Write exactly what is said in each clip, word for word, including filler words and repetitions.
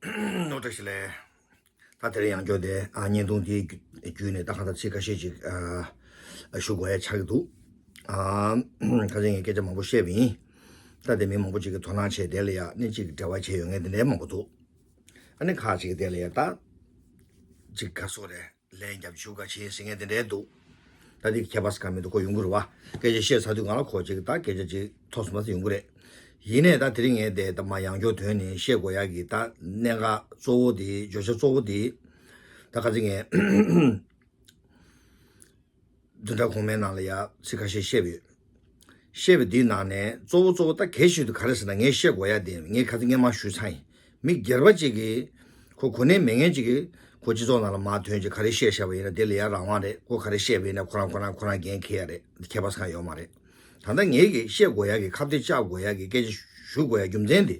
ནོར་བཀྲ་ཤིས་ལགས། ད་དེ་རིང་ཡང་བསྐྱར་དེ་ཨ་བརྙན་ཐུང་དེའི་བརྒྱུད་ནས་ད་གང་ལྟར་ཚིག་ཁ་ཤས་ཅིག་ཨ་ཞུ་དགོས་ཡ་ཆགས་ཀྱི་འདུག་ཨ་ཁ་སང་ངས་སྐད་ཆ་མང་པོ་བཤད་པ་ཡིན། ད་དེ་མི་མང་པོ་ཅིག་གིས་དོ་སྣང་བྱས་དེ་ལ་ཡ་ནི་ཅིག་འབྲེལ་བ་བྱས་ཡོད་མཁན་དེ་འདྲའི་མང་པོ་འདུག་ཨ་ནི་ཁག་ཅིག་གིས་དེ་ལ་ཡ་ད་ཅིག་ག་སོ་རེད། ལན་རྒྱབ་ཞུ་ག་བྱེད་ཟེར་མཁན་དེ་འདྲའི་འདུག་ད་འདི་ཁྱད་པར་གང་མི་འདུག་ཁོ་ཡོང་གི་རེད་བ། སྐད་ཆ་བཤད་ཚར་དུས་གང་ལ་ཁོ་ཅིག་ད་སྐད་ཆ་ཅིག་ཐོག་སོང་མ་ཟེར་ཡོང་གི་རེད། ཡིན་ནའི་ད་དེ་རིང་ངས་དེ་ད་མ་ཡང་སྐྱོར་དོན་ནི་བཤད་དགོས་ཡག་གི་ད་གནད་འགག་གཙོ་བོ་དེ་བརྗོད་བྱ་གཙོ་བོ་དེ་ད་ག་ཚོད་ངས་བདུན་ཕྲག་གོང་མའི་ནང་ལ་ཡ་ཚིག་ཁ་ཤས་བཤད་པ་ཡོད། བཤད་པ་འདིའི་ནང་ནས་གཙོ་བོ་གཙོ་བོ་ད་གལ་ཆེ་ཤོས་དེ་ག་རེ་ཟེར་ན། ངས་བཤད་དགོས་ཡ་དེ་ངས་ཁ་ཚིག་སྔན་མ་ཞུས་ཚར་ཡིན། མི་སྒེར་པ་གཅིག་གིས་ཁོ་གོ་གནས་མེད་མཁན་གཅིག་གིས་ཁོ་སྤྱི་ཚོགས་ནང་ལ་མར་ཐོན་བྱས་ག་རེ་བཤད་བཞག་པ་ཡིན་ན་དེ་ལ་ཡ་རང་དབང་རེད། ཁོ་ག་རེ་བཤད་པ་ཡིན་ན་ཁོ་རང་ཁོ་རང་ཁོ་རང་འགན་འཁྱེར་ཡ་རེད། ཁྱད་པར་གང་ཡོད་མ་རེད། ད་ལྟ་ངས་ཀྱིས་བཤད་དགོས་ཡ་གི་ཁ་གཏད་བཅག་དགོས་ཡ་གི་སྐད་ཆ་ཞུ་དགོས་ཡ་རྒྱུ་མཚན་དེ།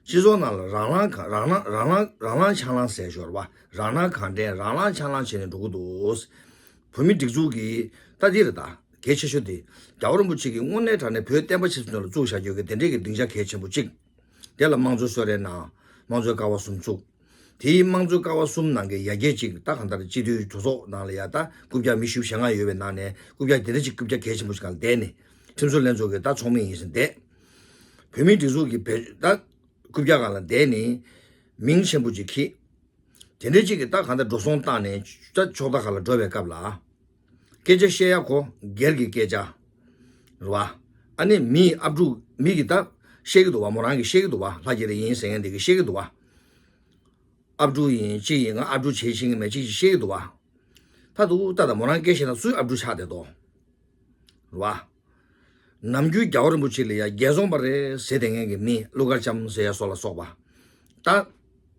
སྤྱི་ཚོགས་ནང་ལ་རང་ལངས་གང་རང་ལངས་རང་ལངས་རང་ལངས་ཆང་ལངས་ཟེར་ཞོར་བ་རང་ལངས་གང་དྲན་རང་ལངས་ཆང་ལངས་བྱས་ནས་འགྲོ་གི་འདུག་བོད་མི་སྒྲིག་འཛུགས་ཀྱི་ད་འདི་རེད་ད། གལ་ཆེ་ཤོས་དེ་རྒྱལ་བ་རིན་པོ་ཆེ་གིས་དངོས་གནས་དྲང་གནས་བོད་བསྟན་པ་ཆབ་སྲིད་དོན་ལ་བཙུགས་བཞག་རྒྱུ་གི་དེ་འདྲས་ཀྱི་སྡིངས་ཆ་གལ་ཆེན་པོ་གཅིག་དེ་ལ་དམངས་གཙོའི་གསོལ་རས་གནང་། དམངས་གཙོའི་ཀ་བ་གསུམ་བཙུགས། དེའི་དམངས་གཙོའི་ཀ་བ་གསུམ་ནང་གི་ཡ་གྱལ་གཅིག་ད་གང་ལྟར་སྤྱི་འཐུས་གྲོས་ཚོགས་ནང་ལ་ཡ་ད་རྐུབ་བཀྱག་མི་བཞི་བཅུ་ཞེ་ལྔ་ཡོད་པའི་ནང་ནས་རྐུབ་བཀྱག་དེ་འདྲ་ཅིག་རྐུབ་བཀྱག་གལ་ཆེན་པོ་ཞིག་སྒང་ལ་བསྡད་ནས་ཁྲིམས་བཟོ་ལྷན་ཚོགས་ཀྱི་ད་ཚོགས་མི་ཡིན་ཟེར་བསྡད། བོད་མིའི་སྒྲིག་འཛུགས་ཀྱི་བེད་ད་རྐུབ་བཀྱག་སྒང་ལ་བསྡད་ནས་མིང་ཆེན་པོ་ཅིག་འཁྱེར། དེ་འདྲ་ཅིག་གིས་ད་གང་ལྟར་འགྲོ་སོང་བཏང་ནས་ད་ཕྱོགས་མཐའ་ཁག་ལ་འགྲོ་བའི་སྐབས་ལ། སྐད་ཆ་བཤད་ཡ་ཁོ་སྒེར་གྱི་སྐད་ཆ་རེད་བ། ཨ་ནི་མིའི་ཨབ་ཕྲུག་མི་གིས་ད་བཤད་ཀྱི་འདུག་བ། མོ་རང་གིས་བཤད་ཀྱི་འདུག་བ། ལྷ་རྒྱ་རི་ཡིན་ཟེར་མཁན་དེ་གིས་བཤད་ཀྱི་འདུག་བ། ཨབ་ཕྲུག་ཡིན་གཅིག་ཡིན་ང་ཨབ་ཕྲུག་བྱེད་ཤེས་ཀྱི་མེད་གཅིག་ཅིག་བཤད་ཀྱི་འདུག་བ། ད་འདུག་ད་ད་མོ་རང་སྐད་བཤད་ན་སུའི་ཨབ་ཕྲུག་ཆགས་བསྡད་དོ། རེད་བ། ནམ་རྒྱུན་རྒྱལ་བ་རིན་པོ་ཆེ་ལ་ཡ་རྒྱལ་བཙོང་པ་རེད་ཟེར་བསྡད་མཁན་གྱི་མི་ཀླུ་མཁར་བྱམས་ཟེར་ཡ་སོགས་ལ་སོགས་པ། ད།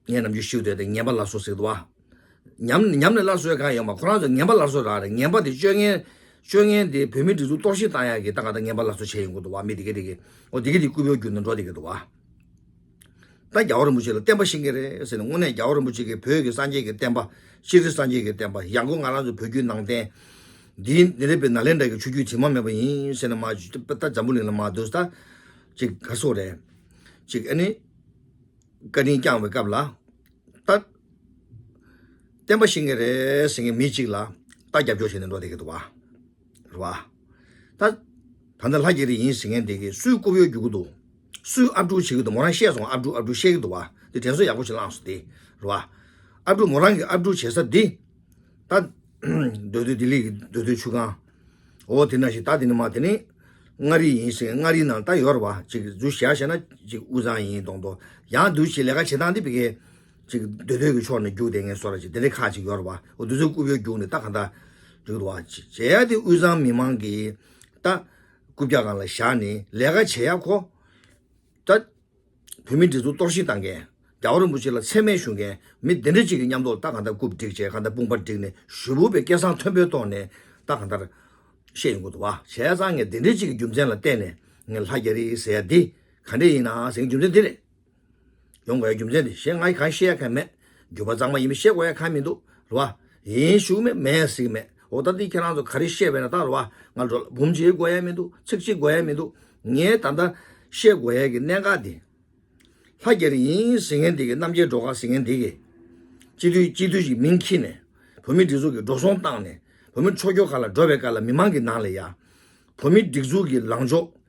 ངས་ནམ་རྒྱུན་ཞུས་བསྡད་དེ་ངན་པ་སླར་གསོ་ཟེར་གྱི་འདུག་བ། ཉམས་ཉམས་ནས་སླར་གསོ་ཡ་གང་ཡོད་མ། ཁོ་རང་ཚོ་ངན་པ་སླར་གསོ་རག་རེད། ངན་པ་དེ་སྤྱོད་ངན་སྤྱོད་ངན་དེ་བོད་མི་སྒྲིག་འཛུགས་གཏོར་བཤིག་བཏང་ཡ་གི་ད་ག་ད་ངན་པ་སླར་གསོ་བྱས་ཡོང་གི་འདུག་བ། མི་དེ་ག་དེ་གི་འོ་དེ་ག་དེ་ཀུ་བོ་བརྒྱུད་ནས་འགྲོ་བསྡད་ཀྱི་འདུག་བ། ད་རྒྱལ་བ་རིན་པོ་ཆེ་ལ་བསྟན་པ་ཤེས་ཀྱི་རེད་ཟེར་ནས་དངོས་གནས་རྒྱལ་བ་རིན་པོ་ཆེ་གིས་བོད་ཀྱི་སངས་རྒྱས་ཀྱི་བསྟན་པ་སྤྱིར་སངས་རྒྱས་ཀྱི་བསྟན་པ་ཡང་སྒོས་ང་རང་ཚོ་བོད་བརྒྱུད་ནང་བསྟན་འདིའི་ནི་རེད་པའི་ནཱ་ལེནྡྲ་གི་ཆོས་བརྒྱུད་དྲི་མ་མེད་པ་ཡིན་ཟེར་ནས་མ་ད་འཛམ་བུ་གླིང་ལ་མ་འདུག་ད་ཅིག་ག་སོགས་རེད། ཅིག་ཨ་ནི་བཀའ་དྲིན་བསྐྱངས་པའི་སྐབས་ལ་ད་བསྟན་པ་ཤེས་ཀྱི་རེད་ཟེར་མཁན་མི་གཅིག་ལ་ད་རྒྱབ་སྐྱོར་བྱས་ནས་འགྲོ་བསྡད་ཀྱི་འདུག་བ། རེད་བ། ད། ད་ལྟ་ལྷ་རྒྱ་རི་ཡིན་ཟེར་མཁན་དེ་གིས་སུའི་ཀུ་བོ་བརྒྱུད་ཀྱི་འདུག་སུའི་ཨབ་ཕྲུག་བྱེད་ཀྱི་འདུག་མོ་རང་བཤད་སོང་། ཨབ་ཕྲུག་ཨབ་ཕྲུག་བཤད་ཀྱི་འདུག་བ། དེ་དྲན་གསོ་ཡག་པོ་ཞིག་བླངས་སོང་དེ། རེད་བ། ཨབ་ཕྲུག་མོ་རང་གི་ཨབ་ཕྲུག་བྱེད་ས་འདི། ད། མདོ་སྟོད་ལྡི་ལི་གི་མདོ་སྟོད་ཆུ་སྒང་། འོ་དེ་ན་ཞིག་ད་དེ་ནི་མ་དེ་ནི། མངའ་རིས་ཡིན་ཟེར་མངའ་རིས་ནང་ད་ཡོད་རེད་བ། ཅིག་རྫུ་བཤད་བཤད་ན་ཅིག་དབུས་གཙང་ཡིན་མདོག་མདོག་ཡང་འདུག་ཅིག་ལས་ཀ་བྱེད་སྟངས་འདི་བི་གའི། ཅིག་མདོ་སྟོད་ཀྱི་ཕྱོགས་ནས་རྒྱུགས་བསྡད་མཁན་སོགས་ར་ཅིག་དེ་འདྲའི་ཁག་ཅིག་ཡོད་རེད་བ། འོ་དེ་ཚོའི་རྐུབ་བཀྱག་རྒྱུགས་ནས་ད་གང་ལྟར་འགྲིག་འདུག་བ། བྱས་ཡ་དེ་དབུས་གཙང་མི་མང་གིས་ད་རྐུབ་བཀྱག་སྒང་ལ་བཞག་ནས་ལས་ཀ་བྱེད་ཡ་ཁོ། ད་བོད་མི་སྒྲིག་འཛུགས་གཏོར་བཤིག་བཏང་མཁན། རྒྱལ་བ་རིན་པོ་ཆེ་ལ་མཚན་སྨད་ཞུ་མཁན་མི་དེ་འདྲ་ཅིག་གི་མཉམ་དུ་ད་གང་ལྟར་རྐུབ་བསྒྲིགས་བྱས་གང་ལྟར་དཔུང་པ་བསྒྲིགས་ནས་ཞུ་བོ་པའི་སྐལ་བཟང་མཐོན་པོའི་ཐོག་ནས་ད་གང་ལྟར་བཤད་ཡོང་གི་འདུག་བ། བྱས་ཙང་ངས་དེ་འདྲ་ཅིག་གི་རྒྱུ་མཚན་ལ་བརྟེན་ནས་ངས་ལྷ་རྒྱ་རི་ཟེར་ཡ་འདི་ག་འདྲ་ཡིན་ན་ཟེར་རྒྱུ་མཚན་འདི་རེད། ཡོང་དགོས་ཡ་རྒྱུ་མཚན་དེ་གཞན་ང་ཡི་གང་བཤད་ཡ་གང་མེད། རྒྱུ་པ་གཙང་མ་ཡིན་མིན་བཤད་དགོས་ཡ་གང་མི་འདུག་རེད་བ། ཡིན་ཞུ་མེད་མེད་ཟེར་གི་མེད། འོ་ད་འདི་ཁྱེད་རང་ཚོ་ག་རེ་བཤད་པས་ན་ད་རེད་བ། ང་འགྲོ་ལ་འབུམ་གཅིག་དགོས་ཡ་མི་འདུག་ཚིག་གཅིག་དགོས་ཡ་མི་འདུག་ངས་ད་ལྟ་བཤད་དགོས་ཡ་གི་གནད་འགག་འདི། ལྷ་རྒྱ་རི་ཡིན་ཟེར་མཁན་འདི་གི་རྣམ་རྒྱལ་སྒྲོལ་དཀར་ཟེར་མཁན་འདི་གི། སྤྱི་འཐུས་སྤྱི་འཐུས་ཀྱི་མིང་འཁྱེར་ནས། བོད་མི་སྒྲིག་འཛུགས་ཀྱི་འགྲོ་སོང་བཏང་ནས། བོད་མི་འཕྲོག་རྒྱུག་ག་ལ་འགྲོ་བའི་སྐབས་ལ་མི་མང་གི་ནང་ལ་ཡ། བོད་མི་སྒྲིག་འཛུགས་ཀྱི་ལངས་ཕྱོགས།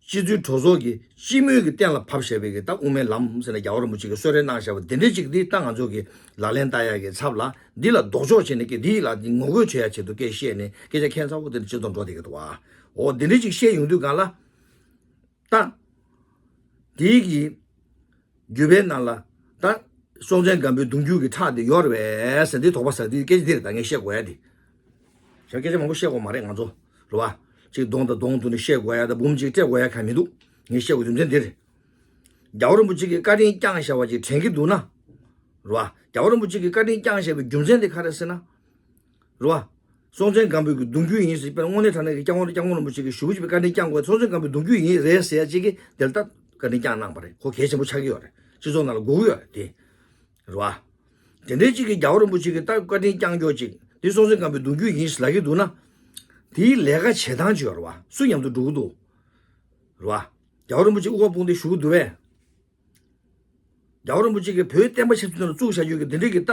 སྤྱི་འཐུས་གྲོས་ཚོགས་ཀྱི་སྤྱི་མོས་ཀྱི་གཏན་ལ་ཕབ་བཞག་པའི་གི་ད་དབུ་མའི་ལམ་ཟེར་ནས་རྒྱལ་བ་རིན་པོ་ཆེ་གིས་གསོལ་རས་གནང་བཞག་པ་འདི་འདྲ་ཅིག་འདི་ད་ང་ཚོ་གི་ལག་ལེན་བསྟར་ཡ་གི་ཚབ་ལ་འདི་ལ་ལྡོག་ཕྱོགས་བྱས་ནས་ཀྱི་འདི་ལ་འདི་ངོ་རྒོལ་བྱེད་ཡ་ཆེད་དུ་སྐད་བཤད་ནས་སྐད་ཆ་ཁྱད་མཚར་པོ་འདི་འདྲ་སྤྱི་ཚོགས་འགྲོ་བསྡད་ཀྱི་འདུག་བ། འོ་འདི་འདྲ་ཅིག་བཤད་ཡོང་དུས་གང་ལ། ད། དེའི་གི་རྒྱུད་པའི་ནང་ལ་ད་སྲོང་བཙན་སྒམ་པོའི་གདུང་རྒྱུད་ཀྱི་ཁྲག་དེ་ཡོད་རེད་པས་ཟེར་འདི་དོགས་པ་ཟ་འདི་སྐད་ཆ་འདི་རེད། ད་ངས་བཤད་དགོས་ཡ་དེ། ཞག་སྐད་ཆ་མང་པོ་བཤད་དགོས་མ་རེད་ང་ཚོ། རེད་བ། གཅིག་གདོང་དང་གདོང་བསྡུར་ནས་བཤད་དགོས་ཡ་ད་འབུམ་གཅིག་སྤྲད་དགོས་ཡ་གང་མི་འདུག་ངས་བཤད་དགོས་རྒྱུ་མཚན་འདི་རེད། རྒྱལ་བ་རིན་པོ་ཆེ་གིས་བཀའ་དྲིན་བསྐྱངས་བཞག་པ་ཅིག་དྲན་གྱི་འདུག་ན། རེད་བ། རྒྱལ་བ་རིན་པོ་ཆེ་གིས་བཀའ་དྲིན་བསྐྱངས་བཞག་པའི་རྒྱུ་མཚན་དེ་ག་རེ་ཟེར་ན། རེད་བ། སྲོང་བཙན་སྒམ་པོའི་གི་གདུང་རྒྱུད་ཡིན་ཟེར་དཔེར་ན་དངོས་གནས་དྲང་གནས་ཀྱི་སྐྱབས་མགོན་སྐྱབས་མགོན་རིན་པོ་ཆེ་གི་ཞུ་བ་ཅིག་པའི་བཀའ་དྲིན་བསྐྱངས་དགོས་སྲོང་བཙན་སྒམ་པོའི་གདུང་རྒྱུད་ཡིན་རེད་ཟེར་ཡ་ཅིག་གིས་དེར་ད་བཀའ་དྲིན་བསྐྱངས་གནང་པ་རེད། ཁོ་གལ་ཆེན་པོ་ཆགས་ཀྱི་ཡོད་རེད། སྤྱི་ཚོགས་ནང་ལ་དགོས་ཀྱི་ཡོད་རེད་དེ། རེད་བ། དེ་འདྲའི་ཅིག་གིས་རྒྱལ་བ་རིན་པོ་ཆེ་གི་ད་བཀའ་དྲིན་བསྐྱངས་ཀྱོག་ཅིག་དེ་སྲོང་བཙན་སྒམ་པོའི་གདུང་རྒྱུད་ཡིན་ཟེར་ལབ་ཀྱི་འདུག་ན། དེའི་ལས་ཀ་བྱེད་སྟངས་ཅིག་ཡོད་རེད་བ། སུ་མཉམ་དུ་འགྲོ་གི་འདུག་རེད་བ། རྒྱལ་བ་རིན་པོ་ཆེ་དབུ་འཕང་དཔུང་འདེགས་ཞུ་གི་འདུག་བས། རྒྱལ་བ་རིན་པོ་ཆེ་གིས་བོད་བསྟན་པ་ཆབ་སྲིད་ནང་ལ་བཙུགས་བཞག་རྒྱུ་གི་དེ་འདྲའི་གི་ད་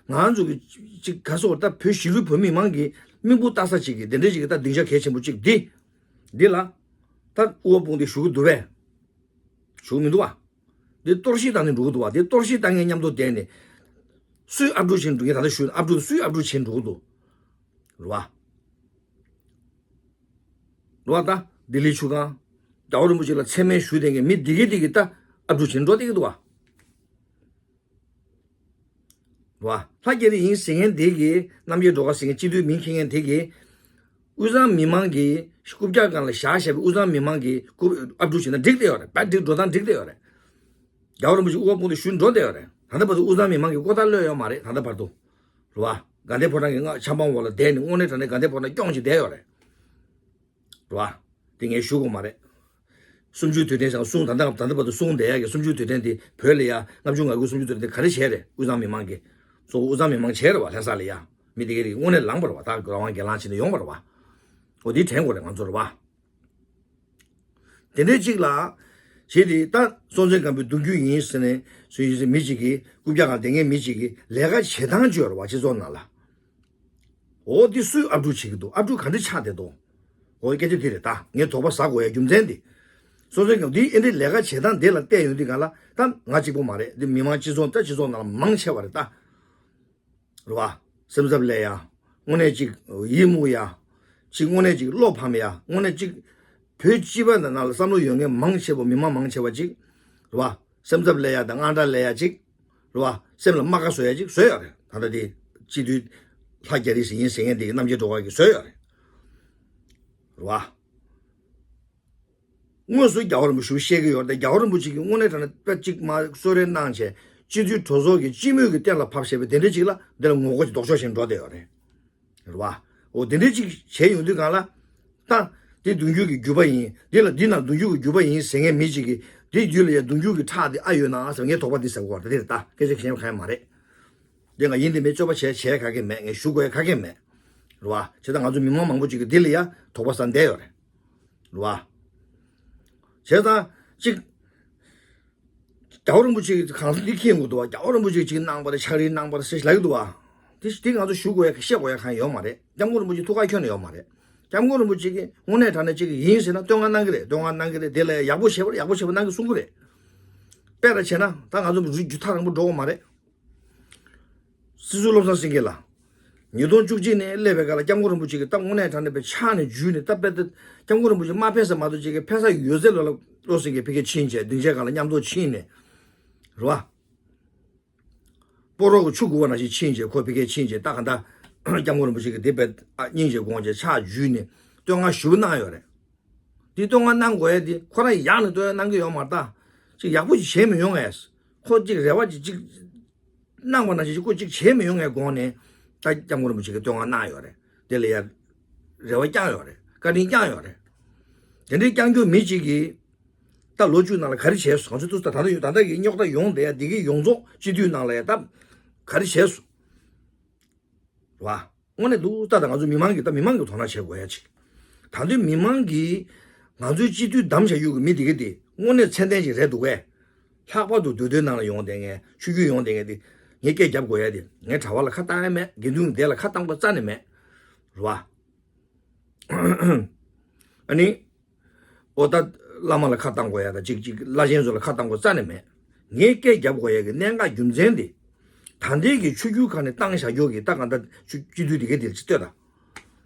ང་ཚོ་གི་ཅིག་ག་སོགས་ད་བོད་གཞིས་ལུས་བོད་མི་མང་གི་མིག་དཔེ་ལྟ་ས་ཅིག་གི་དེ་འདྲའི་ཅིག་གི་ད་སྡིངས་ཆ་གལ་ཆེན་པོ་ཅིག་འདི་འདི་ལ་ད་དབུ་བ་དཔུང་འདེགས་ཞུ་གི་འདུག་པས། ཞུ་གི་མི་འདུག་བ། འདི་གཏོར་བཤིག་བཏང་ནས་འགྲོ་གི་འདུག་བ། འདི་གཏོར་བཤིག་བཏང་མཁན་མཉམ་དུ་བསྡད་ནས་སུས་ཨབ་ཕྲུག་བྱས་ནས་འགྲོ་གི། ད་ལྟ་ཞུ་ཨབ་ཕྲུག་སུས་ཨབ་ཕྲུག་བྱས་ནས་འགྲོ་གི་འདུག་རེད་བ། རེད་བ། ད་ལྡི་ལི་ཆུ་སྒང་རྒྱལ་བ་རིན་པོ་ཆེ་ལ་མཚན་སྨད་ཞུ་བསྡད་མཁན་མི་འདི་གི་འདི་གི་ད་ཨབ་ཕྲུག་བྱས་ནས་འགྲོ་བསྡད་ཀྱི་འདུག་བ། རེད་བ། ལྷ་རྒྱ་རི་ཡིན་ཟེར་མཁན་དེ་གིས་རྣམ་རྒྱལ་སྒྲོལ་དཀར་ཟེར་མཁན་སྤྱི་འཐུས་མིང་འཁྱེར་མཁན་དེ་གིས་དབུས་གཙང་མི་མང་གིས་རྐུབ་བཀྱག་སྒང་ལ་བཞག་བཞག་པའི་དབུས་གཙང་མི་མང་གིས་རྐུབ་ཨབ་ཕྲུག་བྱས་ན་འགྲིག་བསྡད་ཡོད་རེད། བ་འགྲིག་འགྲོ་སྟངས་འགྲིག་བསྡད་ཡོད་རེད། རྒྱལ་བ་རིན་པོ་ཆེ་དབུ་བ་དཔུང་འདེགས་ཞུས་འགྲོ་བསྡད་ཡོད་རེད། ད་ལྟ་བར་དུ་དབུས་གཙང་མི་མང་གིས་ལྐོག་ལྟ་གློད་ཡོད་མ་རེད། ད་ལྟ་བར་དུ། རེད་བ། དགའ་ལྡན་ཕོ་བྲང་གི་སྔགས་ཆབ་འབངས་འོག་ལ་བསྡད་ནས་དངོས་གནས་དྲང་གནས་དགའ་ལྡན་ཕོ་བྲང་སྐྱོང་བྱས་བསྡད་ཡོད་རེད། རེད་བ། དེ་ངས་ཞུ་དགོས་མ་རེད། གསུམ་བཅུའི་དུས་དྲན་ཟེར་གསུང་ད་ལྟ་ད་ལྟ་བར་དུ་གསུང་བསྡད་ཡག་གི་གསུམ་བཅུའི་དུས་དྲན་དེ་བོད་ལ་ཡ་ལྔ་བཅུ་ང་དགུའི་གསུམ་བཅུའི་དུས་དྲན་དེ་ག་རེ་བྱས་རེད། དབུས་གཙང་མི་མང་གིས། གཙོ་བོ་དབུས་གཙང་མི་མང་བྱས་རེད་བ། ལྷ་ས་ལ་ཡ་མི་དེ་གའི་རིགས་དངོས་གནས་ལངས་པ་རེད་བ། ད་རང་དབང་སྒེར་ལངས་བྱས་ནས་ཡོང་བ་རེད་བ། འོ་དེ་དྲན་དགོས་རེད་ང་ཚོ་རེད་བ། དེ་འདྲའི་གཅིག་ལ། བྱས་ཏེ་ད་སྲོང་བཙན་སྒམ་པོའི་གདུང་རྒྱུད་ཡིན་ཟེར་ནས་སུ་ཡིན་ཟེར་མི་གཅིག་གིས་རྐུབ་བཀྱག་སྒང་བསྡད་མཁན་མི་གཅིག་གིས་ལས་ཀ་བྱེད་སྟངས་བཅོས་རེད་བ། སྤྱི་ཚོགས་ནང་ལ། འོ་འདི་སུས་ཨབ་ཕྲུག་བྱེད་ཀྱི་འདུག་ཨབ་ཕྲུག་ག་འདྲ་ཆགས་བསྡད་འདུག་འོ་སྐད་ཆ་འདི་རེད། ད་ངས་དོགས་པ་ཟ་དགོས་ཡ་རྒྱུ་མཚན་འདི། སྲོང་བཙན་སྒམ་འདི་ཨེ་འདྲའི་ལས་ཀ་བྱེད་སྟངས་འདི་ལ་བལྟས་ཡོང་དུས་གང་ལ་ད་ང་གཅིག་པོ་མ་རེད། འདི་མི་མང་སྤྱི་ཚོགས་ད་སྤྱི་ཚོགས་ནང་ལ་མང་ཆེ་བ་རེད་ད། རེད་བ། སེམས་འཚབ་སླེབས་ཡ། དངོས་གནས་ཅིག་ཡིད་མུག་ཡ། ཅིག་དངོས་གནས་ཅིག་བློ་ཕམ་ཡ། དངོས་གནས་ཅིག་བོད་སྤྱི་པ་ནང་ལ་བསམ་བློ་ཡོད་མཁན་མང་ཆེ་བ་མི་མང་མང་ཆེ་བ་ཅིག་རེད་བ། སེམས་འཚབ་སླེབས་ཡ་དང་དངངས་སྐྲག་སླེབས་ཡ་ཅིག་རེད་བ། སེམས་ལ་རྨ་ཁ་བཟོ་ཡ་ཅིག་བཟོས་ཡོད་རེད། ད་ལྟ་དེ་སྤྱི་འཐུས་ལྷ་རྒྱ་རི་ཟེར་ཡིན་ཟེར་མཁན་དེ་གི་རྣམ་རྒྱལ་སྒྲོལ་དཀར་གྱིས་བཟོས་ཡོད་རེད། རེད་བ། དངོས་སུ་རྒྱལ་བ་རིན་པོ་ཆེ་བཤད་ཀྱི་ཡོད་རེད། རྒྱལ་བ་རིན་པོ་ཆེ་གིས་དངོས་གནས་དྲང་གནས་དཔེ་གཅིག་མ་གསོལ་རས་གནང་བྱས་སྤྱི་འཐུས་གྲོས་ཚོགས་ཀྱི་སྤྱི་མོས་ཀྱི་གཏན་ལ་ཕབ་བཞག་པའི་དེ་འདྲ་ཅིག་ལ་འདི་ལ་ངོ་རྒོལ་གྱི་ལྡོག་ཕྱོགས་བཞིན་འགྲོ་བསྡད་ཡོད་རེད། རེད་བ། འོ་དེ་འདྲ་ཅིག་བྱས་ཡོང་དུས་གང་ལ། ད་དེ་གདུང་རྒྱུད་ཀྱི་རྒྱུད་པ་ཡིན། འདི་ལ་འདི་ན་གདུང་རྒྱུད་ཀྱི་རྒྱུད་པ་ཡིན་ཟེར་མཁན་མི་གཅིག་གིས་དེ་རྒྱུད་ལ་ཡ་གདུང་རྒྱུད་ཀྱི་ཁྲག་དེ་ཨ་ཡོད་ན་ཟེར། ངས་དོགས་པ་འདི་ཟ་གི་ཡོད་རེད། དེ་རེད། ད་སྐད་ཆ་གཞན་པ་གང་ཡང་མ་རེད། དེ་ང་ཡིན་དེ་མེད་སྤྱོད་པ་བྱས་བྱས་ག་གེ་མེད། ངས་ཞུ་དགོས་ཡ་ག་གེ་མེད། རེད་བ། བྱས་ཙང་ང་ཚོ་མི་མང་མང་པོ་ཅིག་གིས་འདི་ལ་ཡ་དོགས་པ་ཟ་བསྡད་ཡོད་རེད། རེད་བ། བྱས་ཙང་གཅིག་རྒྱལ་བ་རིན་པོ་ཆེ་གིས་གང་ཟག་འདི་ཁྱེད་འགོ་འདུག་བ། རྒྱལ་བ་རིན་པོ་ཆེ་གཅིག་གནང་བ་རེད། ཕྱག་བྲིས་གནང་བ་རེད་ཟེར་ལབ་ཀྱི་འདུག་བ། དེ་དེ་ང་ཚོ་ཞུ་དགོས་ཡ་བཤད་དགོས་ཡ་གང་ཡོད་མ་རེད། སྐྱབས་མགོན་རིན་པོ་ཆེ་ཐུགས་ཁ་ཁྱོན་ནས་ཡོད་མ་རེད། སྐྱབས་མགོན་རིན་པོ་ཆེ་གིས་དངོས་གནས་དྲང་གནས་གཅིག་ཡིན་ཟེར་ན་བསྟོད་བསྔགས་གནང་གི་རེད། བསྟོད་བསྔགས་གནང་གི་རེད། དེ་ལ་ཡག་པོ་བྱས་པ་རེད། ཡག་པོ་བྱས་པ་གནང་གི་གསུང་གི་རེད། དཔེ་ར་བྱས་ན་ད་ང་ཚོ་རྒྱུ་མཐའ་རིང་པོ་འགྲོ་གི་མ་རེད། སྲིད་ཟུར་བློ་བཟང་སེང་གེ་ལགས། ཉིས་སྟོང་བཅུ་གཅིག་ནས་སླེབས་པའི་སྐབས་ལ་སྐྱབས་མགོན་རིན་པོ་ཆེ་གིས་ད་དངོས་གནས་དྲང་གནས་པའི་ཕྱག་ནས་འཇུས་ནས་ད་དཔེ་ད་སྐྱབས་མགོན་རིན་པོ་ཆེ་མ་ཕེབས་ས་མ་གཏོགས་ཅིག་གིས་ཕེབས་ས་ཡོད་ཚད་ལ་བློ་བཟང་སེང་གེ་ཕ་གིར་ཕྱིན་བྱས་སྡིངས་ཆའི་སྒང་ལ་མཉམ་དུ་ཕྱིན་ནས། རེད་བ། སྤོ་རོག་གི་ཆུ་སྒུག་པ་ནང་བཞིན་ཕྱིན་བྱས་ཁོ་ཕ་གིར་ཕྱིན་བྱས་ད་ག་ད་སྐྱབས་མགོན་རིན་པོ་ཆེ་གིས་དེ་དཔེ་ཨ་སྙིང་རྗེ་དགོངས་བྱས་ཕྱག་འཇུས་ནས་བསྟོད་བསྔགས་ཞེ་པོ་གནང་ཡོད་རེད། འདི་བསྟོད་བསྔགས་གནང་དགོས་ཡ་འདི་ཁོ་རང་ཡག་ནས་བསྟོད་བསྔགས་གནང་གི་ཡོད་མ་རེད་ད། ཅིག་ཡག་པོ་ཅིག་བྱས་མི་ཡོང་ངས། ཁོ་ཅིག་རེ་བ་ཅིག་ཅིག་གནང་བ་ནང་བཞིན་ཅིག་ཁོ་ཅིག་བྱས་མི་ཡོང་ངས་དགོངས་ནས་ད་སྐྱབས་མགོན་རིན་པོ་ཆེ་གིས་བསྟོད་བསྔགས་གནང་ཡོད་རེད། དེ་ལ་ཡ་རེ་བ་བསྐྱངས་ཡོད་རེད། བཀའ་དྲིན་བསྐྱངས་ཡོད་རེད། དེ་འདྲའི་བསྐྱངས་རྒྱུ་མི་གཅིག་གིས་ད་ལོ་བཅུ་ནང་ལ་ག་རེ་བྱས་སོང་། ང་ཚོ་ཏུ་ད་ད་ད་ད་ད་གི་རྙོག་དྲ་ཡོང་བསྡད་ཡ་འདི་གི་ཡོངས་རྫོགས་སྤྱི་འཐུས་ནང་ལ་ཡ་ད་ག་རེ་བྱས་སོང་། རེད་བ། དངོས་གནས་འདུག་ད་ད་ང་ཚོ་མི་མང་གིས་ད་མི་མང་གིས་དོ་སྣང་བྱེད་དགོས་ཡ་ཅིག་ད་དུང་མི་མང་གིས་ང་ཚོའི་སྤྱི་འཐུས་བདམས་བྱ་ཡུལ་གྱི་མི་དེ་ག་དེ་དངོས་གནས་མཚན་ལྡན་ཅིག་རེད་འདུག་གས། ལྷག་པར་དུ་མདོ་སྟོད་ནང་ལ་ཡོང་བསྡད་མཁན་ཆོས་བརྒྱུད་ཡོང་བསྡད་མཁན་དེ་ངས་སྐད་རྒྱབ་དགོས་ཡ་དེ་ངས་གྲྭ་པ་ལ་ཁ་བཏང་ཡ་མེད། དགེ་འདུན་གྱི་སྡེ་ལ་ཁ་བཏང་དགོས་རྩ་ནས་མེད། རེད་བ། ཨ་ནི། ཨོ་ད་བླ་མ་ལ་ཁ་བཏང་དགོས་ཡ་ད་ཅིག་ཅིག་བླ་ཆེན་ཚོ་ལ་ཁ་བཏང་དགོས་རྩ་ནས་མེད། ངས་སྐད་རྒྱབ་དགོས་ཡ་གི་གནད་འགག་རྒྱུ་མཚན་དེ། ད་ལྟའི་གི་ཆོས་བརྒྱུད་ཁག་ནས་བཏང་བཞག་རྒྱུ་གི་ད་གང་ལྟར་ཆོས་སྤྱི་འཐུས་དེ་ག་དེ་ལ་ཅིག་ལྟོས་དང་།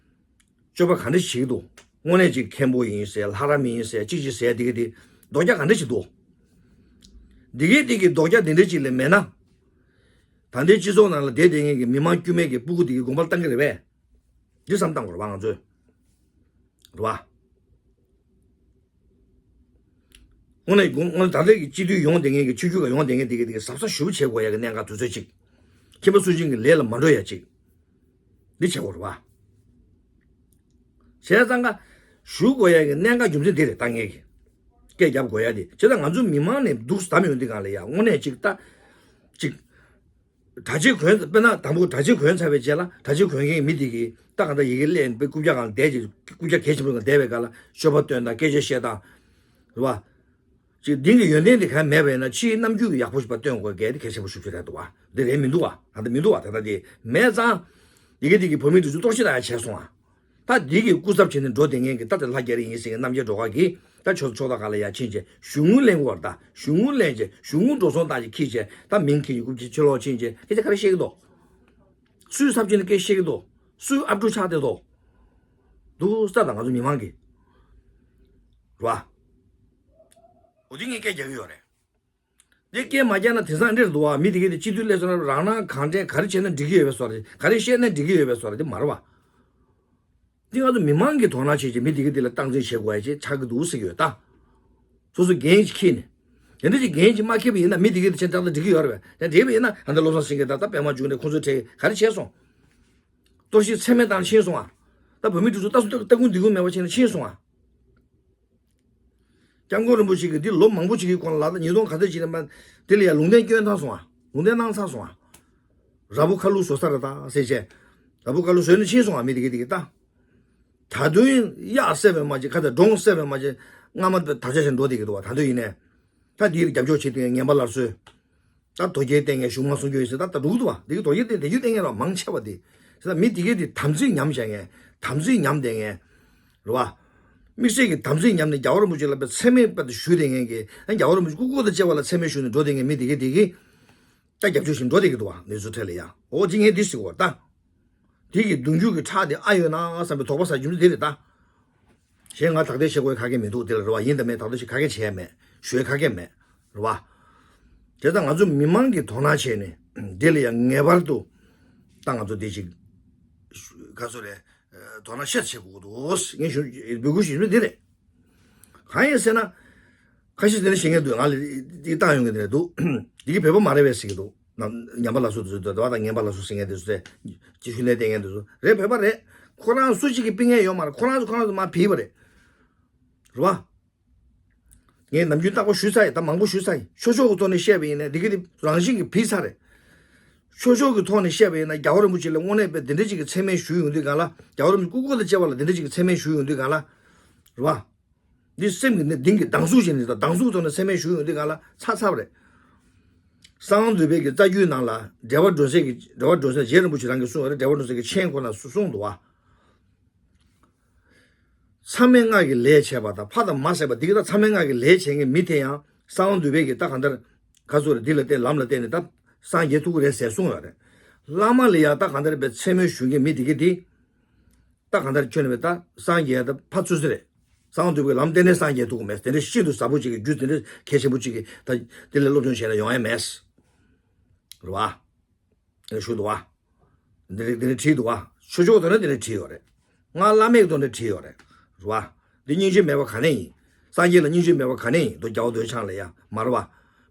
སྤྱོད་པ་ག་འདྲ་ཞིག་འདུག་དངོས་གནས་ཅིག་མཁན་པོ་ཡིན་ཟེར་ལྷ་རམས་ཡིན་ཟེར་ཅིག་ཅིག་ཟེར་དེ་ག་དེ་ལྡོག་རྒྱ་ག་འདྲ་ཞིག་འདུག་དེ་ག་དེ་གི་ལྡོག་རྒྱ་དེ་འདྲ་ཅིག་ལས་མེད་ན། ད་ལྟའི་སྤྱི་ཚོགས་ནང་ལ་བསྡད་བསྡད་མཁན་གི་མི་མང་དཀྱུས་མའི་གི་སྤུ་གུ་དེ་གི་དགོངས་པ་བཏང་གི་རེད་པས། འདི་བསམ་བཏང་དགོས་རེད་བ་ང་ཚོས། རེད་བ། དངོས་གནས་དངོས་གནས་ད་ལྟའི་གི་སྤྱི་འཐུས་ཡོང་བསྡད་མཁན་གི་ཆོས་བརྒྱུད་ཀ་ཡོང་བསྡད་མཁན་དེ་གི་དེ་གི་གཟབ་གཟབ་ཞེ་པོ་བྱེད་དགོས་ཡ་གི་གནད་འགག་དུས་ཚོད་ཅིག་ཁྱིམ་པ་སུ་ཅིག་གི་ལས་ལ་མ་འགྲོ་ཡ་ཅིག་འདི་བྱེད་དགོས་རེད་བ། བྱས་ཙང་ཀ་ཞུ་དགོས་ཡ་གི་གནད་འགག་རྒྱུ་མཚན་འདི་རེད། ད་ངས་གི་སྐད་རྒྱབ་དགོས་ཡ་དེ་བྱས་ཙང་ང་ཚོ་མི་མང་ནས་འདུག་བསྡམས་ཡོང་དུས་གང་ལ་ཡ་དངོས་གནས་ཅིག་ད་ཅིག་གྲྭ་ཆས་གོན། དཔེར་ན་དང་པོ་གྲྭ་ཆས་གོན་ཚར་བའི་རྗེས་ལ་གྲྭ་ཆས་གོན་མཁན་མི་དེ་གིས་ད་གང་ལྟར་ཡི་གེ་ཀླད་པའི་རྐུབ་བཀྱག་སྒང་བསྡད་ཅིག་རྐུབ་བཀྱག་གལ་ཆེན་པོའི་སྒང་བསྡད་པའི་སྐབས་ལ་སྤྱོད་པ་སྟོན་དང་སྐད་ཆ་བཤད་སྟངས། རེད་བ། ཅིག་འདི་གི་ཡོན་ཏན་དེ་གང་མེད་པ་ཡིན་ན་ཕྱིའི་རྣམ་འགྱུར་གྱི་ཡག་པོ་ཞིག་པ་སྟོན་དགོས་གལ་དེ་གལ་ཆེན་པོ་ཞིག་རེད་འདུག་བ། འདི་རེད་མི་འདུག་བ། ད་ལྟ་མི་འདུག་བ། ད་ལྟ་དེ་མེད་ཙང་། ཡི་གེ་དེ་གི་བོད་མི་འདི་ཚོ་གཏོར་བཤིག་ད་ཡ་བྱས་སོང་བ། ད་འདི་གི་སྐུ་ཚབ་བྱས་ནས་འགྲོ་བསྡད་མཁན་གྱི་ད་དེ་ལྷ་རྒྱ་རི་ཡིན་ཟེར་མཁན་རྣམ་རྒྱལ་སྒྲོལ་དཀར་གྱིས་ད་ཆོས་ཕྱོགས་ད་ག་ལ་ཡ་ཕྱིན་བྱས་གཞུང་དངུལ་ལེན་དགོས་རེད། ད་གཞུང་དངུལ་ལེན་བྱས་གཞུང་དངུལ་འགྲོ་སོང་བཏང་བྱས་ཁྱེར་བྱས་ད་མིང་ཁྱེར་ཡི་རྐུབ་ཀྱི་ཕྱི་ལོགས་ཕྱིན་བྱས་སྐད་ཆ་ག་རེ་བཤད་ཀྱི་འདུག་སུའི་ཚབ་བྱས་ནས་སྐད་བཤད་ཀྱི་འདུག་སུའི་ཨབ་ཕྲུག་ཆགས་བསྡད་འདུག་འདུག་ས་ད་ང་ཚོ་མི་མང་གི་རེད་བ། འོ་དེ་ངས་སྐད་རྒྱག་གི་ཡོད་རེད། འདི་སྐད་མ་རྒྱག་ན་དེང་སང་འདིར་འདུག་བ། མི་དེ་གས་དེ་སྤྱི་འཐུས་སླེབས་སོང་ན་རང་རང་གང་དྲན་ག་རེ་བྱས་ན་འགྲིག་གི་ཡོད་པའི་བཟོ་འདྲ། ག་རེ་བཤད་ན་འགྲིག་གི་ཡོད་པའི་བཟོ་འདྲ་དེ་མ་རེད་བ། འདི་ང་ཚོ་མི་མང་གིས་དོ་སྣང་བྱེད་ཀྱི་མི་དེ་གས་དེ་ལ་སྟངས་འཛིན་བྱེད་དགོས་ཡ་ཅིག་ཆགས་ཀྱི་འདུག་ཟེར་གྱི་ཡོད་ད། སོ་སོ་འགན་ཅིག་འཁྱེར་ནས། དེ་འདྲ་ཅིག་འགན་ཅིག་མ་འཁྱེར་བ་ཡིན་ན་མི་དེ་གས་དེ་བྱས་ན་ཏག་ཏག་འགྲིག་གི་ཡོད་རེད་པས། དེ་འགྲིག་པ་ཡིན་ན་ཨ་ནི་བློ་བཟང་སེང་གེ་དང་ད་པད་མ་འབྱུང་གནས་ཁོང་ཚོའི་གྲས་ག་རེ་བྱས་སོང་། གཏོར་བཤིག་ཚད་མེད་བཏང་ཕྱིན་སོང་ཨ། ད་བོད་མི་འདི་ཚོ་ལྟ་སུ་ལྟ་སྐུ་འདི་ཀུན་མེད་པ་བྱས་ནས་ཕྱིན་སོང་ཨ། སྐྱབས་མགོན་རིན་པོ་ཆེ་གིས་འདི་ལོ་མང་པོ་ཅིག་གི་གོང་ལ་ལ་ད་ཉིས་སྟོང་ག་ཚོད་ཅིག་ནས་མ་འདི་ལ་ཡ་ལུང་བསྟན་སྐྱོན་བཏང་སོང་ཨ། ལུང་བསྟན་གནང་ཚར་སོང་ཨ། ར་ཕུ་ཁ་ལུ་བཟོ་ས་རེད་ད་ཟེར་བྱས། ར་ཕུ་ཁ་ལུ་བཟོས་ནས་ཕྱིན་སོང་ཨ་མི་དེ་གི་དེ་གི་ད། ད་དུང་གཡག་བསད་པའི་མ་ཅིག་ཁ་ད་འབྲོང་བསད་པའི་མ་ཅིག་རྔ་མ་དར་ཆ་ཞིག་འགྲོ་བསྡད་ཀྱི་འདུག་བ། ད་དུང་ཡིན་ནས། ད་འདིའི་རྒྱབ་སྐྱོར་བྱེད་དུས་ངན་པ་སླར་གསོ། ད་དོལ་རྒྱལ་བསྟེན་མཁན་གཞུང་མང་སྲུང་སྐྱོབ་ཡིན་ཟེར་ད་ད་འགྲོ་གི་འདུག་བ། འདི་གི་དོལ་རྒྱལ་བསྟེན་དེ་རྒྱུ་བསྟེན་མཁན་ར་མང་ཆེ་བ་དེ། ཟེར་ད་མི་དེ་གས་དེ་དམ་ཚིག་ཉམས་བཞག་མཁན་དམ་ཚིག་ཉམས་བསྡད་མཁན། རེད་བ། དམིགས་བསལ་གྱི་དམ་ཚིག་ཉམས་ནས་རྒྱལ་བ་རིན་པོ་ཆེ་ལ་དཔེ་མཚན་སྨད་དཔེ་དེ་ཞུས་བསྡད་མཁན་གྱི་ཨ་རྒྱལ་བ་རིན་པོ་ཆེ་སྐུ་འཁོར་དང་བཅས་པ་ལ་མཚན་སྨད་ཞུས་ནས་འགྲོ་བསྡད་མཁན་མི་དེ་གས་དེ་གིས། ད་རྒྱབ་སྐྱོར་བཞིན་འགྲོ་བསྡད་ཀྱི་འདུག་བ་མི་ཚོ་གྲས་ལ་ཡ། འོ་ཅི་ངས་འདི་ཟེར་བ་ད། དེ་གི་གདུང་རྒྱུད་ཀྱི་ཁྲག་དེ་ཨ་ཡོད་ན་བསམ་པའི་དོགས་པ་ཟ་རྒྱུ་འདི་རེད་ད། གཞན་ང་དག་ཐེར་བྱེད་དགོས་ཁ་སྐད་མི་འདུག་དེ་ལ་རེད་བ། ཡིན་དང་མིན་དག་ཐེར་བྱེད་ཁ་སྐད་བྱས་མེད། ཞུ་ཡས་ཁ་སྐད་མེད། རེད་བ། དེ་ལྟར་ང་ཚོ་མི་མང་གིས་དོ་སྣང་བྱས་ནས་འདི་ལ་ཡང་ངེས་པར་དུ་ད་ང་ཚོ་འདི་ཅིག་ག་ཚོད་རེད། དོ་སྣང་ཤེས་བྱེད་དགོས་འདུག་ངས་ཞུ་འབོད་སྐུལ་ཞུ་ཞུ་འདི་རེད། གང་ཡིན་ཟེར་ན། ཁ་ཤས་དེ་འདྲ་བཤད་མཁན་འདུག་ང་ལ་འདི་བཏང་ཡོང་གི་འདི་འདུག་འདི་གི་བོད་པ་མ་རེད་པས་ཟེར་གྱི་འདུག་ན་ཉམས་པ་ལ་སོགས་དེ་ཚོ་འདོད་པ་དང་ངན་པ་ལ་སོགས་ཟེར་མཁན་དེ་ཚོ་རེད། ཅི་ཤུ་ནས་བསྟན་མཁན་དེ་ཚོ་རེད། བོད་པ་རེད། ཁོ་རང་སུ་གཅིག་གིས་ཕུད་མཁན་ཡོད་མ་རེད། ཁོ་རང་ཚོ་ཁོ་རང་ཚོ་མར་ཕུད་པ་རེད། རེད་བ། ངས་ནམ་རྒྱུན་རྟག་པར་ཞུས་ཚར་ཡིན། ད་མང་པོ་ཞུས་ཚར་ཡིན། ཆོས་ཕྱོགས་ཀྱི་ཐོག་ནས་བཤད་པ་ཡིན་ན་འདི་གི་དེ་རང་བཞིན་གྱིས་ཕུད་ཚར་རེད། ཆོས་ཕྱོགས་ཀྱི་ཐོག་ནས་བཤད་པ་ཡིན་ན་རྒྱལ་བ་རིན་པོ་ཆེ་ལ་དངོས་གནས་དཔེ་འདི་འདྲ་ཅིག་གི་མཚན་སྨད་ཞུས་ཡོང་དུས་གང་ལ་རྒྱལ་བ་རིན་པོ་ཆེ་སྐུ་འཁོར་དང་བཅས་པ་ལ་འདི་འདྲ་ཅིག་གི་མཚན་སྨད་ཞུས་ཡོང་དུས་གང་ལ། རེད་བ། འདི་སེམས་ཀྱི་ནི་གདིང་གི་སྡང་ཟུག་བྱས་ནས་ད་སྡང་ཟུག་ཐོག་ནས་མཚན་སྨད་ཞུས་ཡོང་དུས་གང་ལ་ཚར་ཚར་བ་རེད། གསང་སྔགས་འདུས་པའི་གི་རྩ་རྒྱུད་ནང་ལ་འགྲེལ་པ་སྒྲོན་གསལ་གྱི་འགྲེལ་པ་སྒྲོན་གསལ་རྗེ་རིན་པོ་ཆེ་རང་གིས་གསུངས་པ་རེད། འགྲེལ་པ་སྒྲོན་གསལ་གྱི་མཆན་ཁོ་ན་གསུངས་འདུག་བ། མཚམས་མེད་སྔགས་ཀྱི་ལས་བྱས་པ་དང་ཕ་དང་མ་བསད་པ་འདི་གི་ད་མཚམས་མེད་སྔགས་ཀྱི་ལས་བྱེད་མཁན་མི་དེ་ཡང་གསང་སྔགས་འདུས་པའི་གི་ད་གང་ལྟར་ཁ་ཚུར་འདི་ལ་བརྟེན་ལམ་ལ་བརྟེན་ནས་ད་སངས་རྒྱས་ཐུབ་ཀྱི་རེད་ཟེར་གསུངས་ཡོད་རེད། བླ་མ་ལ་ཡང་ད་གང་ལྟར་བའི་མཚན་སྨད་ཞུ་མཁན་མི་དེ་གི་དེ། ད་གང་ལྟར་ཁྱོད་ནི་བའི་ད་སངས་རྒྱས་ད་ཕ་ཚུལ་ཚུལ་རེད། གསང་སྔགས་འདུས་པའི་ལམ་བརྟེན་ནས་སངས་རྒྱས་ཐུབ་ཀྱི་མེད། དེ་འདྲ་ཤིན་ཏུ་ཟབ་པོ་ཅིག་གི་རྒྱུ་དེ་འདྲ་གལ་ཆེན་པོ་ཅིག་གི་ད་དེ་ལས་སློབ་སྦྱོང་བྱས་ན་ཡོང་ཡ་མེད། རེད་བ། ཞུ་འདུག་བ། འདི་རིགས་འདི་རིགས་བྲིས་འདུག་བ། ཆོས་ཕྱོགས་དེ་ནས་འདི་རིགས་བྲིས་ཡོད་རེད། སྔགས་བླ་མེད་དོན་འདི་བྲིས་ཡོད་རེད། རེད་བ། འདི་སྙིང་རྗེ་མེད་པ་ག་ནས་ཡིན། སངས་རྒྱས་ལ་སྙིང་རྗེ་མེད་པ་ག་ནས་ཡིན། མདོ་རྒྱལ་བ་འདོད་ཆགས་ལ་ཡ་མ་རེད་བ།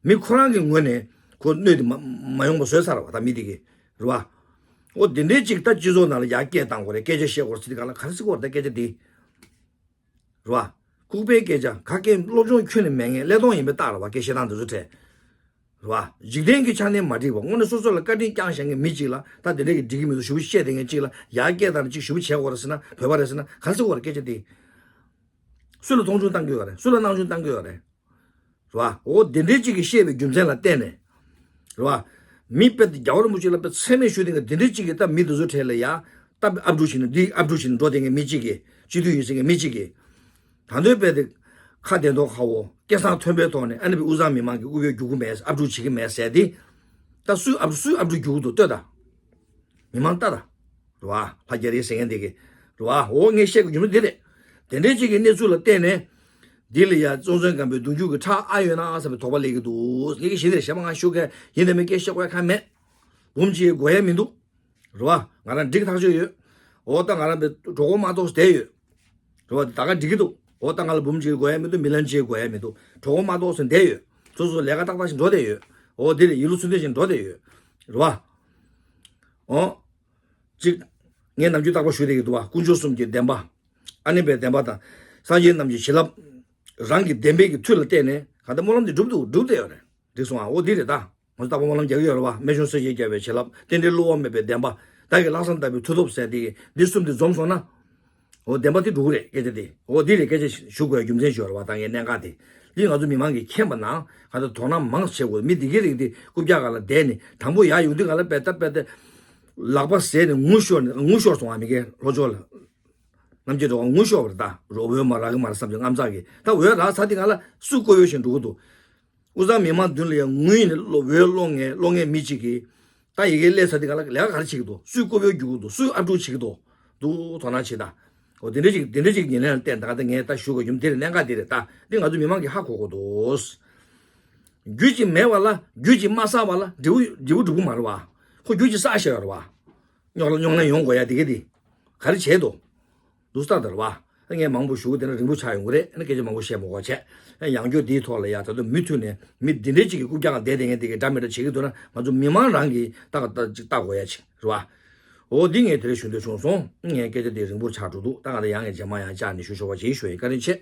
མི་ཁོ་རང་གི་ངོས་ནས་ཁོ་གནོད་དེ་མ་མ་ཡོང་བ་བཟོས་ཚར་བ་ད་མི་དེ་གི། རེད་བ། འོ་དེ་འདྲའི་ཅིག་ད་སྤྱི་ཚོགས་ནང་ལ་ཡ་སྐད་བཏང་དགོས་རེད། སྐད་ཆ་བཤད་དགོས་རེད་ཟེར་དུས་གང་ལ་ག་རེ་ཟེར་དགོས་རེད། ད་སྐད་ཆ་འདི། རེད་བ། ལྐུགས་པའི་སྐད་ཆ་ག་གེ་སློབ་སྦྱོང་ཁྱོན་ནས་མེད་མཁན་ཀླད་སྟོང་ཡིན་པའི་རྟགས་རེད་བ། སྐད་བཤད་སྟངས་འདི་ཚོ་འཕྲད། རེད་བ། འཇིག་རྟེན་གྱི་ཆ་ནས་མ་འགྲིག་པ་དངོས་གནས་སོ་སོ་ལ་བཀའ་དྲིན་བསྐྱངས་བཞག་མཁན་མི་གཅིག་ལ་ད་དེ་འདྲ་གི་འགྲིག་གི་མི་འདུག་ཞུ་བ་བཤད་དེ་མཁན་གཅིག་ལ་ཡ་སྐད་བཏང་ནས་གཅིག་ཞུ་བ་བྱས་དགོས་རེད་ཟེར་ན་བོད་པ་རེད་ཟེར་ན་ག་རེ་ཟེར་དགོས་རེད། སྐད་ཆ་འདི། སུ་ལ་མཐོང་ཆུང་བཏང་གི་ཡོད་རེད། སུ་ལ་སྣང་ཆུང་བཏང་གི་ཡོད་རེད། རེད་བ། འོ་དེ་འདྲའི་གཅིག་གིས་བཤད་པའི་རྒྱུ་མཚན་ལ་བརྟེན་ནས། རེད་བ། མི་དཔེ་དེ་རྒྱལ་བ་རིན་པོ་ཆེ་ལ་དཔེ་མཚན་སྨད་ཞུས་དེ་འདྲ་གཅིག་གིས་ད་མི་དེ་ཚོ་གྲས་ལ་ཡ། ད་ཨབ་ཕྲུག་བྱས་ནས་འདི་ཨབ་ཕྲུག་བྱས་ནས་འགྲོ་དེ་ངའི་མི་གཅིག་གིས་སྤྱི་འཐུས་ཡིན་ཟེར་མཁན་མི་གཅིག་གིས། ད་འདོད་དཔེ་དེ་ཁ་བདེ་མདོག་ཁ་བོ་སྐད་གསང་མཐོན་པོའི་ཐོག་ནས་ཨ་ནི་བའི་དབུས་གཙང་མི་མང་གི་དབུ་བས་རྒྱུག་གི་མེད། ཨབ་ཕྲུག་བྱེད་ཀྱི་མེད་ཟེར་དེ། ད་སུས་ཨབ་སུས་ཨབ་ཕྲུག་རྒྱུག་གི་འདུག་ལྟོས་ད། མི་མང་ལྟ་ད། རེད་བ། ལྷ་རྒྱ་རི་ཟེར་མཁན་དེ་གི། རེད་བ། འོ་ངས་བཤད་དགོས་རྒྱུ་མཚན་འདི་རེད། དེ་འདྲའི་ཅིག་གི་གནས་ཚུལ་ལ་བརྟེན་ནས། འདི་ལ་ཡ་སྲོང་བཙན་སྒམ་པོའི་གདུང་རྒྱུད་ཀྱི་ཁྲག་ཨ་ཡོད་ན་ཨ་བསམ་པའི་དོགས་པ་སླེབས་ཀྱི་འདུག་ངས་ཀྱི་གཞི་ནས་བཤད་པ་ང་ཤོད་མཁན་ཡིན་དང་མིན་སྐད་བཤད་དགོས་ཡ་གང་མེད། འབུམ་གཅིག་དགོས་ཡ་མི་འདུག་རེད་བ། ང་རང་འགྲིག་ཐག་ཆོད་ཡོད། འོ་ད་ང་རང་པའི་གྲོད་ཁོག་མ་ཏོག་བསྡད་ཡོད། རེད་བ། ད་ག་འགྲིག་གི་འདུག་འོ་ད་ང་ལ་འབུམ་གཅིག་དགོས་ཡ་མི་འདུག་མི་ལན་གཅིག་དགོས་ཡ་མི་འདུག་གྲོད་ཁོག་མ་ཏོག་ཟིན་བསྡད་ཡོད། སོ་སོ་ལས་ཀ་ཏག་ཏག་ཞིག་འགྲོ་བསྡད་ཡོད། འོ་དེ་རེད། ཡིད་བློ་ཚུལ་ལྡན་ཞིག་འགྲོ་བསྡད་ཡོད། རེད་བ། འོ། གཅིག་ངས་ནམ་རྒྱུན་རྟག་པར་ཞུ་བསྡད་ཀྱི་འདུག་བ། དཀོན་མཆོག་གསུམ་གྱི་བདེན་པ། ཨ་ནེ་པའི་བདེན་པ་དང་། སངས་རྒྱས་རྣམས་ཀྱི་བྱིན་རླབས། རང་གི་བདེན་པའི་གི་མཐུ་ལ་བརྟེན་ནས་གང་ལྟར་སྨོན་ལམ་འདི་འགྲུབ་འདུག་འགྲུབ་བསྡད་ཡོད་རེད། འགྲིག་སོང་ཨ། འོ་འདི་རེད་ད། ང་ཚོ་རྟག་པར་སྨོན་ལམ་རྒྱག་གི་ཡོད་རེད་བ། རྨད་བྱུང་སྲས་བཅས་རྒྱལ་བའི་བྱིན་རླབས། རྟེན་འབྲེལ་བསླུ་བ་མེད་པའི་བདེན་པ། བདག་གི་ལྷག་བསམ་ལྟ་བུའི་མཐུ་སྟོབས་ཟེར་དེ་འདི་གསུམ་དེ་འཛོམས་སོང་ན། འོ་བདེན་པ་དེ་འགྲུབ་ཀྱི་རེད། སྐད་ཆ་དེ། འོ་འདི་རེད། སྐད་ཆ་ཞུ་དགོས་རྒྱུ་མཚན་ཞུ་བ་རེད་བ། ད་ངས་གནད་འགག་དེ། འདི་ང་ཚོ་མི་མང་གིས་མཁྱེན་པ་ན་ག་ད་དོ་སྣང་མང་བྱེད་དགོས། མི་འདི་གའི་རིགས་འདི་རྐུབ་བཀྱག་སྒང་ལ་བསྡད་ནས་དང་པོ་ཡར་ཡོང་དུས་སྒང་ལ་པད་ད་པད་ད་ལག་པ་ཟས་ནས་ངུ་ཤོར་ནས་ངུ་ཤོར་སོང་བ། མི་གའི་ལྷོ་ཕྱོགས་ལ་རྣམ་རྒྱལ་འགྲོ་བ་ངུ་ཤོར་བ་རེད། ད་རོ་འོད་མ་རག་གི་མ་རེད་བསམ་བྱུང་། མངའ་བདག་གིས་ད་འོད་རག་ཚར་དུས་སྒང་ལ་སུས་ཀོ་བོ་བཞིན་འགྲོ་གི་འདུག་དབུས་གཙང་མི་མང་མདུན་ལ་ཡང་ངུས་ནས་གློ་འོད་གློ་ངེས་གློ་ངེས་མི་གཅིག་གིས་ད་ཡི་གེ་སླེབས་ཚར་དུས་སྒང་ལ་ལས་ཀ་ག་རེ་བྱེད་ཀྱི་འདུག་སུས་ཀོ་བོ་རྒྱུག་གི་འདུག་སུས་ཨབ་ཕྲུག་བྱེད་ཀྱི་འདུག་འདུག་དོ་སྣང་བྱེད་ད། འོ་དེ་འདྲ་ཅིག་དེ་འདྲ་ཅིག་ཉེ་ལན་ལ་བལྟས། ད་ག་ད་ངས་ད་ཞུ་དགོས་རྒྱུ་དེ་རེད། གནད་འགག་དེ་རེད། ད་འདི་ང་ཚོ་མི་མང་གིས་ཧ་གོ་དགོས་འདུག་རྒྱུ་ཅིག་མེད་པ་ལ་རྒྱུ་ཅིག་མ་བསགས་པ་ལ་འབྲས་བུ་འབྲས་བུ་འགྲུབ་ཀྱི་མ་རེད་བ། ཁོ་རྒྱུ་ཅིག་བསགས་བཞག་ཡོད་རེད་བ། རྙོག་གླེང་རྙོག་གླེང་ཡོང་དགོས་ཡ་དེ་ག་དེ་ག་རེ་བྱས་འདུག་འདུག་སྟངས་དེ་རེད་བ། ངས་མང་པོ་ཞུ་གི་དེ་ན་རིང་པོ་ཆགས་ཡོང་གི་རེད། ཨ་ནི་སྐད་ཆ་མང་པོ་བཤད་མ་དགོས་བྱས། ཨ་ཡང་བསྐྱར་འདིའི་ཐོག་ལ་ཡ་ད་དུང་མུ་མཐུད་ནས་མི་འདི་འདྲའི་ཅིག་གིས་རྐུབ་བཀྱག་སྒང་བསྡད་བསྡད་མཁན་དེ་གའི་འདྲ་མི་འདྲ་བྱེད་ཀྱི་འདུག་ན་ང་ཚོ་མི་མང་རང་གིས་ད་ག་ད་ཅིག་བལྟ་དགོས་ཡ་ཅིག་རེད་བ། འོ་འདི་ངས་དེ་རིང་ཞུ་འདོད་བྱུང་སོང་། ངས་སྐད་ཆ་འདི་རིང་པོ་ཆགས་འགྲོ་འདུག་ད་ག་ད་ཡང་ངས་རྗེས་མ་ཡང་བཅར་ནས་ཞུ་ཆོག་པ་ཅིག་ཞུ་ཡིན། བཀའ་དྲིན་ཆེ།